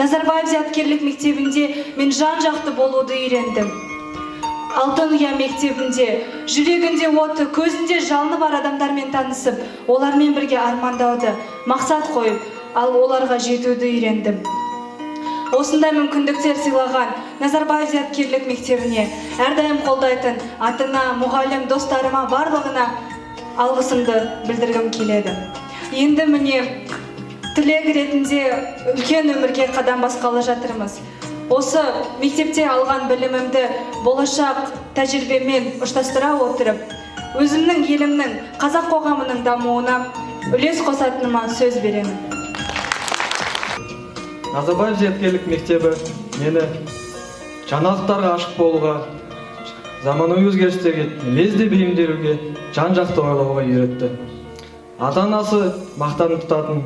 Назарбаев зияткерлік мектебінде мен жан-жақты болуды үйрендім. Алтын ұя мектебінде жүрегінде оты, көзінде жалыны бар адамдармен танысып, олармен бірге армандауды, мақсат қойып, ал оларға жетуді үйрендім. Осындай мүмкіндіктер сыйлаған Назарбаев зияткерлік мектебіне, әрдайым қолдайтын ата-ана, мұғалім, достарыма, барлығына алғысымды білдіргім келеді. Енді міне түлек ретінде үлкен өмірге қадам басқалы жатырмыз. Осы мектепте алған білімімді болашақ тәжірибемен ұштастыра отырып, өзімнің елімнің, қазақ қоғамының дамуына үлес қосатыныма сөз беремін. Назарбаев зияткерлік мектебі мені жаңалықтарға ашық болуға, заманауи өзгерістерге лезде бейімделуге, жан-жақты ойлауға үйретті. Ата-анасы мақтан тұтатын,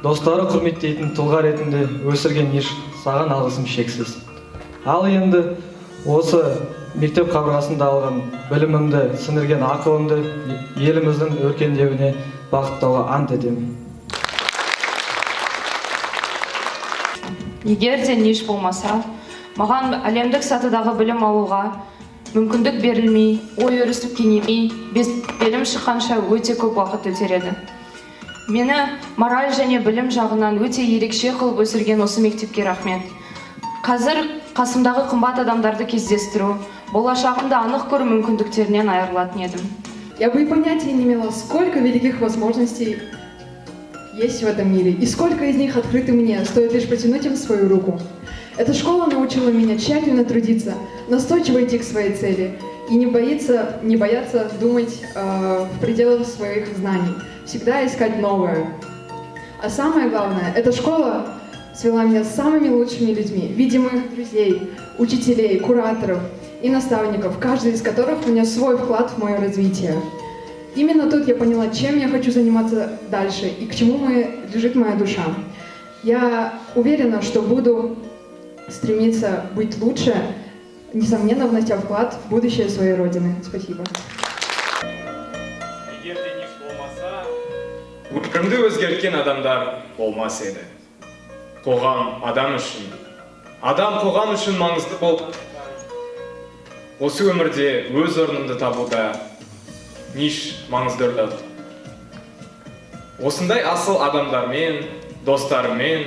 достары құрметтейтін тұлға ретінде өсірген НИШ, саған алғысым шексіз. Ал енді осы мектеп қабырғасында алған білімімді, сіңірген ақылымды еліміздің өркендеуіне бағыттауға ант етемін. Егер де НИШ болмаса, маған әлемдік сатыдағы білім алуға мүмкіндік берілмей, ой өрісіп кеңеймей, белім шыққанша өте көп уақыт өтер еді. Мені мораль және білім жағынан өте ерекше қылып өсірген осы мектепке рахмет. Қазір қасымдағы қымбат адамдарды кездестіру, болашағымды анық көру мүмкіндіктерінен айырылатын едім. Я бы и понятия не имела, сколько великих возможностей есть в этом мире и сколько из них открыты мне, стоит лишь протянуть им свою руку. Эта школа научила меня тщательно трудиться, настойчиво идти к своей цели и не бояться думать в пределах своих знаний, всегда искать новое. А самое главное, эта школа свела меня с самыми лучшими людьми, видимых друзей, учителей, кураторов и наставников, каждый из которых внес свой вклад в мое развитие. Именно тут я поняла, чем я хочу заниматься дальше и к чему лежит моя душа. Я уверена, что буду стремиться быть лучше, несомненно, внося вклад в будущее своей Родины. Спасибо. Егер де НИШ болмаса, өмірімді өзгерткен адамдар болмас еді. Қоғам адам үшін, адам қоғам үшін маңызды болып, осы өмірде өз орнымды табуда НИШ маңызды рөл атқарды. Осындай асыл адамдармен, достарыммен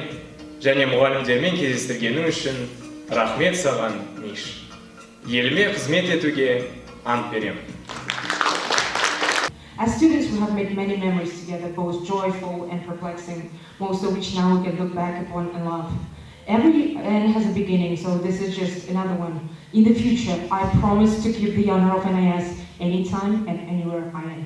және мұғалімдермен кездестіргенің үшін рахмет саған, НИШ. Еліме қызмет етуге ант беремін. As students, we have made many memories together, both joyful and perplexing, most of which now we can look back upon and laugh. Every end has a beginning, so this is just another one. In the future, I promise to keep the honor of NIS anytime and anywhere I am.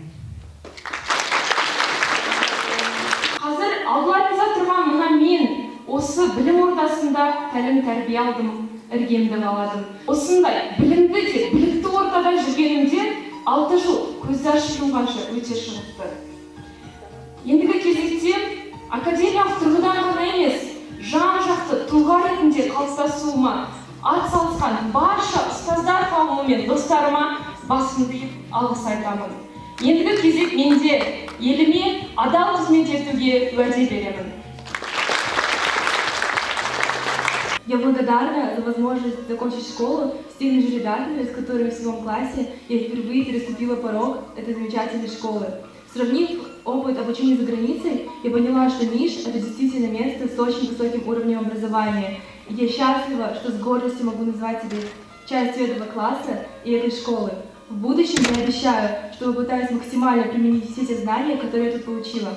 Қазір алдыларыңызда тұрған мына мен осы білім ордасында тәлім тәрбие алдым, іргемді қаладым. Осындай білімді де білікті ортада жүргенімде 6 жыл көзді ашып жұмғанша өте шығыпты. Ендігі кезекте академиялық тұрғыдан ғана емес, жан-жақты тұлға ретінде қалыптасуыма ат салысқан барша ұстаздар қауымы мен достарыма басымды иіп алғыс айтамын. Ендігі кезек менде еліме адал қызмет етуге уәде беремін. Я благодарна за возможность закончить школу с теми же ребятами, с которыми в 7 классе я впервые переступила порог этой замечательной школы. Сравнив опыт обучения за границей, я поняла, что НИШ — это действительно место с очень высоким уровнем образования. И я счастлива, что с гордостью могу назвать себя частью этого класса и этой школы. В будущем я обещаю, что попытаюсь максимально применить все те знания, которые я тут получила.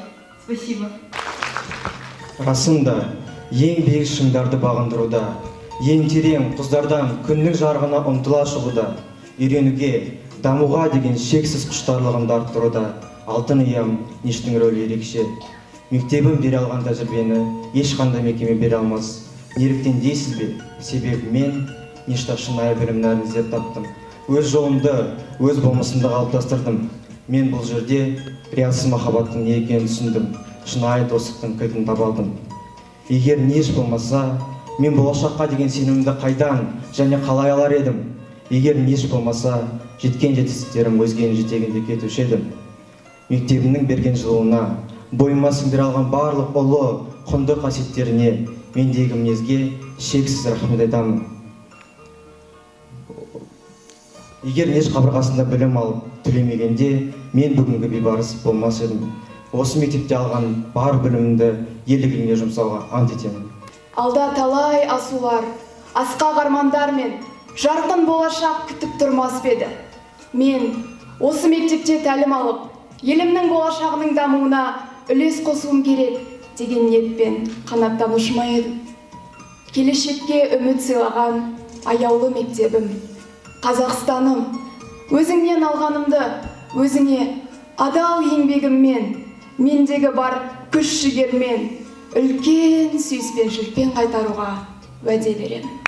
Спасибо. Расында, ең биік шыңдарды бағындыруда, ең терең құздардан күннің жарығына ұмтыла шығуда, үйренуге, дамуға деген шексіз құштарлығымды арттыруда алтын ұям НИШтің рөлі ерекше. Мектебім бере алған тәжірибені ешқандай мекеме бере алмас. Неліктен дейсіз бе? Себебі мен НИШта шынайы білім нәрін іздеп таптым. Өз жолымды, өз болмысымды қалыптастырдым. Мен бұл жерде риясыз махаббаттың не екенін түсіндім, шынайы достықтың кілтін таба алдым. Егер НИШ болмаса, мен болашаққа деген сенімімді қайдан және қалай алар едім? Егер НИШ болмаса, жеткен жетістіктерім өзгенің жетегінде кетуші едім. Мектебімнің берген жылуына, бойыма сіңдіре алған барлық ұлы, құнды қасиеттеріне мендегі мінезге шексіз рахмет айтамын. Егер НЕШ қабырғасында білім алып түлемегенде, мен бүгінгі Бейбарыс болмас едім. Осы мектепте алған бар білімімді ел игілігіне жұмсауға ант етемін. Алда талай асулар, асқақ армандар мен жарқын болашақ күтіп тұрмас па еді. Мен осы мектепте тәлім алып, елімнің болашағының дамуына үлес қосуым керек деген ниетпен қанаттанушы ма едім. Келешекке үміт сыйлаған аяулы мектебім, Қазақстаным, өзіңнен алғанымды өзіңе адал еңбегіммен, мендегі бар күш жігермен, үлкен сүйіспеншілікпен қайтаруға уәде беремін.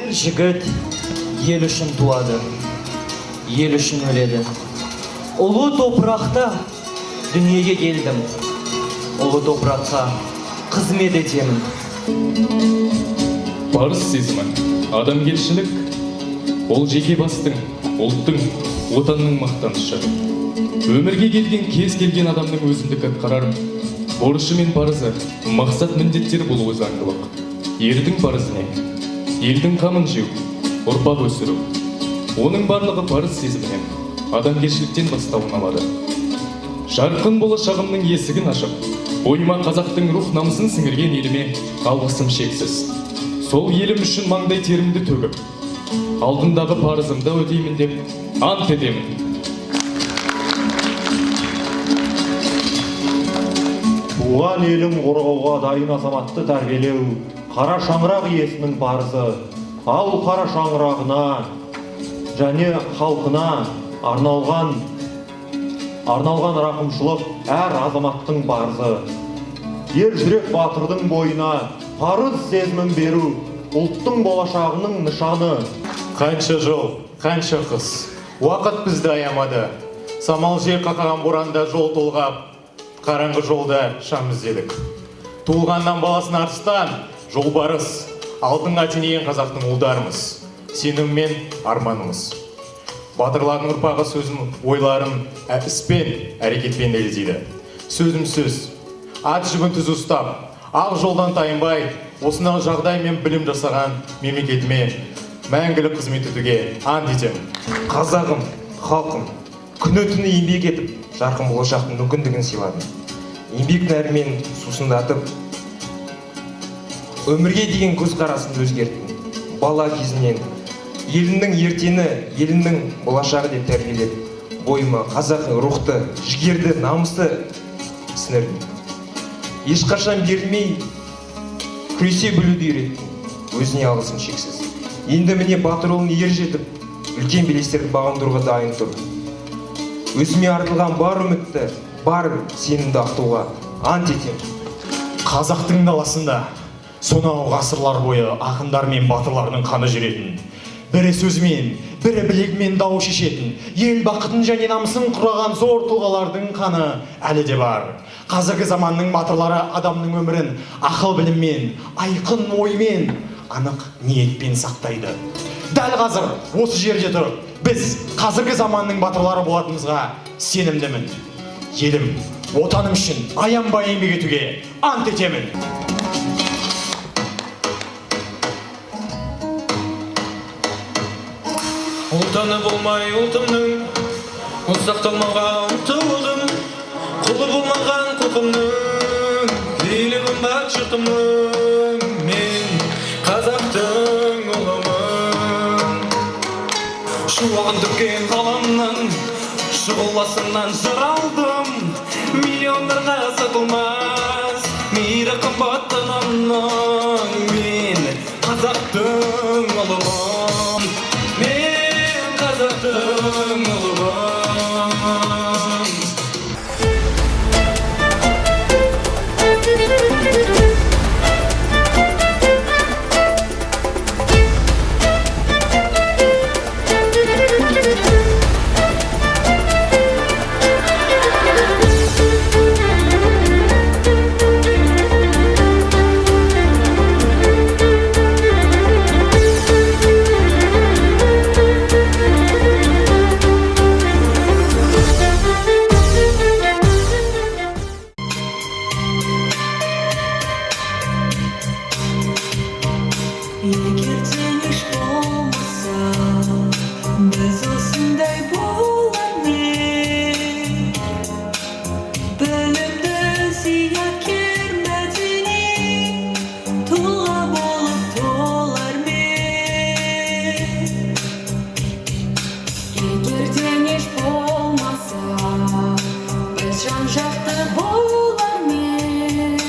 Ер жігіт ел үшін туады, ел үшін өледі. Ұлы топырақта дүниеге келдім, ұлы топыраққа қызмет етемін. Парыз сезімі, адамгершілік, ол жеке бастың, ұлттың, отанның мақтанышы. Өмірге келген кез келген адамның өзіндік атқарар борышы мен парызы, мақсат міндеттері болуы заңдылық. Ердің парызы не? Елдің қамын жеу, ұрпақ өсіру. Оның барлығы парыз сезімінен, адамгершіліктен бастауын алады. Жарқын болашағымның есігін ашып, бойыма қазақтың рух намысын сіңірген еліме алғысым шексіз. Сол елім үшін маңдай терімді төгіп, алдындағы парызымды өтеймін деп ант етемін. Туған елін қорғауға дайын азаматты тәрбиелеу қара шаңырақ иесінің парызы. Ал қара шаңырағына және халқына арналған рақымшылық әр азаматтың парызы. Ер жүрек батырдың бойына парыз сезімін беру ұлттың болашағының нышаны. Қанша жол, қанша қыс, уақыт бізді аямады. Самал жел қақаған боранда жол толғап, қараңғы жолда шам іздедік. Туылғаннан баласын арыстан, жолбарыс, алтынға теңеген қазақтың ұлдарымыз, сенім мен арманымыз. Батырлардың ұрпағы сөзін, ойларын іспен, әрекетпен дәлелдейді. Сөзім сөз, ат жібін түзу ұстап, ақ жолдан тайынбай, осынау жағдай мен білім жасаған мемлекетіме мәңгілік қызмет етуге ант етемін. Қазағым, халқым, күні түні еңбек етіп, жарқын болашақтың мүмкіндігін сыйладым. Еңбек нәрімен сусындатып, өмірге деген көзқарасымды өзгерттім. Бала кезімнен елімнің ертеңі, елімнің болашағы деп тәрбиелеп, бойыма қазақи рухты, жігерді, намысты сіңірдім. Ешқашан берілмей күресе білуді үйреттім. Өзіне алғысым шексіз. Енді міне батыр ұлын ер жетіп, үлкен белестерді бағындыруға дайын тұр. Өзіме артылған бар үмітті, бар сенімді ақтауға ант етемін. Қазақтың даласында сонау ғасырлар бойы ақындар мен батырлардың қаны жүретін, бірі сөзімен, бірі білегімен дау шешетін, ел бақытын және намысын құраған зор тұлғалардың қаны әлі де бар. Қазіргі заманның батырлары адамның өмірін ақыл біліммен, айқын оймен, анық ниетпен сақтайды. Дәл қазір осы жерде тұрып, біз қазіргі заманның батырлары болатынымызға сенімдімін. Елім, отаным үшін аянбай еңбек етуге ант етемін. Ұлтаны болмай ұлтымның, ұсақталмауға ұмтылдым. Құлы болмаған құлқымның, билігі қымбат жұртымның. Мен қазақтың ұлымын. Шуағын төккен ғаламның, шұғыласынан жыр алдым. Миллиондарға сатылмас Қадірі қымбат анамның, мен қазақтың ұлымын, мен қазақтың ұлымын. Егер теніш болмаса, біз осындай болар ма ек? Білімді, зияткер, мәдени тұлға болып толар ма ек? Егер теніш болмаса, біз жан-жақты болар ма ек?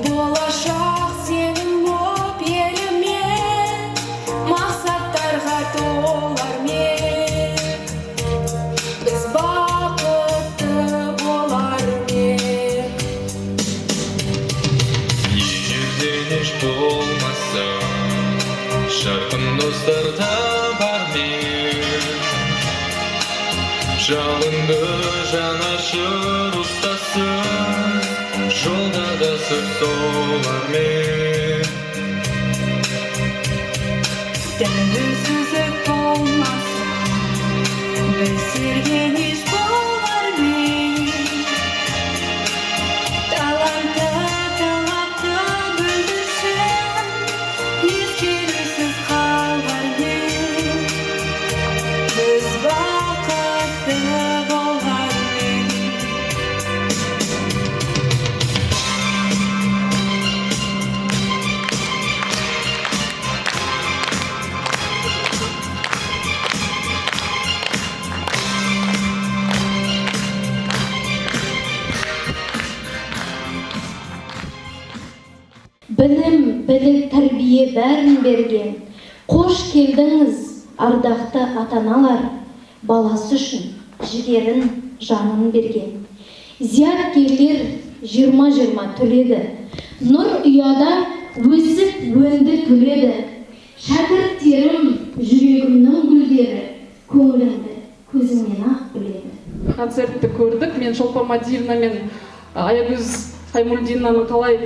Болашақ сенім боп еліме, мақсаттарға толар ма ек? Біз бақытты болар ма ек? Егер теніш болмаса, жарқын достар табар ма ек? Жалынды жанашыр ұстазсыз, жолда да сыр солар ма ек? Тәуелсіздік болмаса, біз еш болар ма ек? Талантты, талапты бүлдіршін, ескерусіз қалар ма ек? Біз бақытты болар ма ек? Білім, білік, тәрбие бәрін берген. Қош келдіңіз, ардақты ата-аналар, баласы үшін жігерін, жанын берген. Зияткерлер 20-20 түлегі, нұр ұяда өсіп өнді түледі. Шәкірттерім жүрегімнің гүлдері, көңілімді көзіңнен ақ біледі. Концертті көрдік. Мен Шолпан Мадиевна мен Аягөз Хаймульдинаның қалай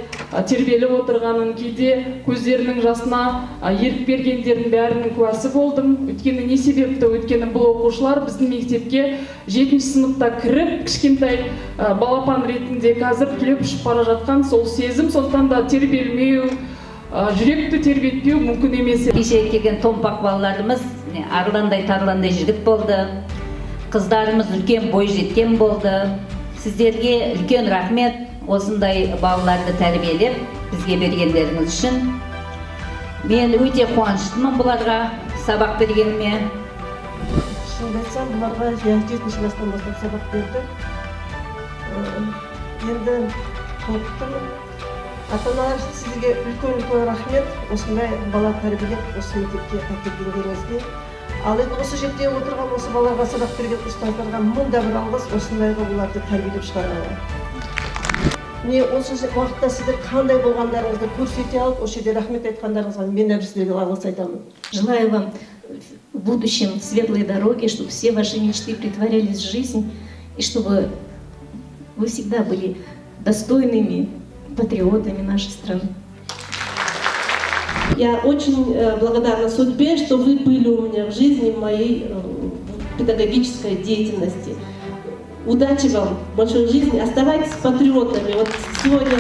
тербеліп отырғанын, кейде көздерінің жасына ерік бергендердің бәрінің куәсі болдым. Өйткені не себепті? Өйткені бұл оқушылар біздің мектепке 7 сыныпта кіріп, кішкентай балапан ретінде қазір түлеп ұшып бара жатқан сол сезім, сондықтан да тербелмеу, жүректі тербетпеу мүмкін емес. Кеше келген томпақ балаларымыз арландай тарландай жігіт болды. Қыздарымыз үлкен бой жеткен болды. Сіздерге үлкен рахмет. Осындай балаларды тәрбиелеп бізге бергендеріңіз үшін. Мен өте қуаныштымын бұларға сабақ бергеніме. Шынымды айтсам, бұларға 7 класстан бастап сабақ бердім. Енді толықтым. Ата-аналар, сізге үлкен-үлкен рахмет. Осындай бала тәрбиелеп, осы мектепке әкелгендеріңізге. Ал енді осы жерде отырған осы балаларға сабақ берген ұстаздарға мың да бір алғыс, осындайға бұларды тәрбиелеп шығарғанға. Міне осы уақытта сіздер қандай болғандарыңызды көрсете алып, осы жерде рахмет айтқандарыңызға мен де сіздерге алғыс айтамын. Желаю вам в будущем светлой дороги, чтобы все ваши мечты претворялись в жизнь, и чтобы вы всегда были достойными патриотами нашей страны. Я очень благодарна судьбе, что вы были у меня в жизни, в моей педагогической деятельности. Удачи вам в большой жизни, оставайтесь патриотами. Вот сегодня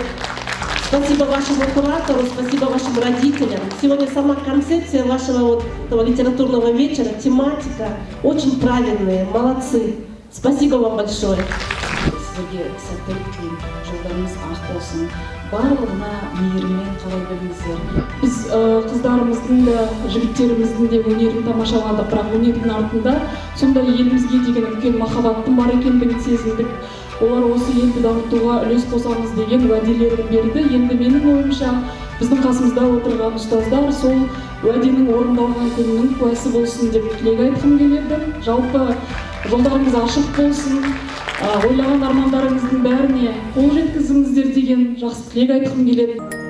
спасибо вашему куратору, спасибо вашим родителям. Сегодня сама концепция вашего вот этого литературного вечера, тематика очень правильная, молодцы. Спасибо вам большое. Сіздерге сәттілік тілеймін, жолдарыңыз ақ болсын, барлығына мейіріммен қарай біліңіздер. Біз қыздарымыздың да, жігіттеріміздің де өнерін тамашаладық, бірақ өнердің артында сондай елімізге деген үлкен махаббаттың бар екендігін сезіндік. Олар осы елді дамытуға үлес қосамыз деген уәделерін берді. Енді менің ойымша, біздің қасымызда отырған ұстаздар сол уәденің орындалған күнінің куәсі болсын деп тілек айтқым келеді. Жалпы, жолдарыңыз ашық болсын, ойлаған армандарыңыздың бәріне қол жеткізіңіздер деген жақсы тілек айтқым келеді.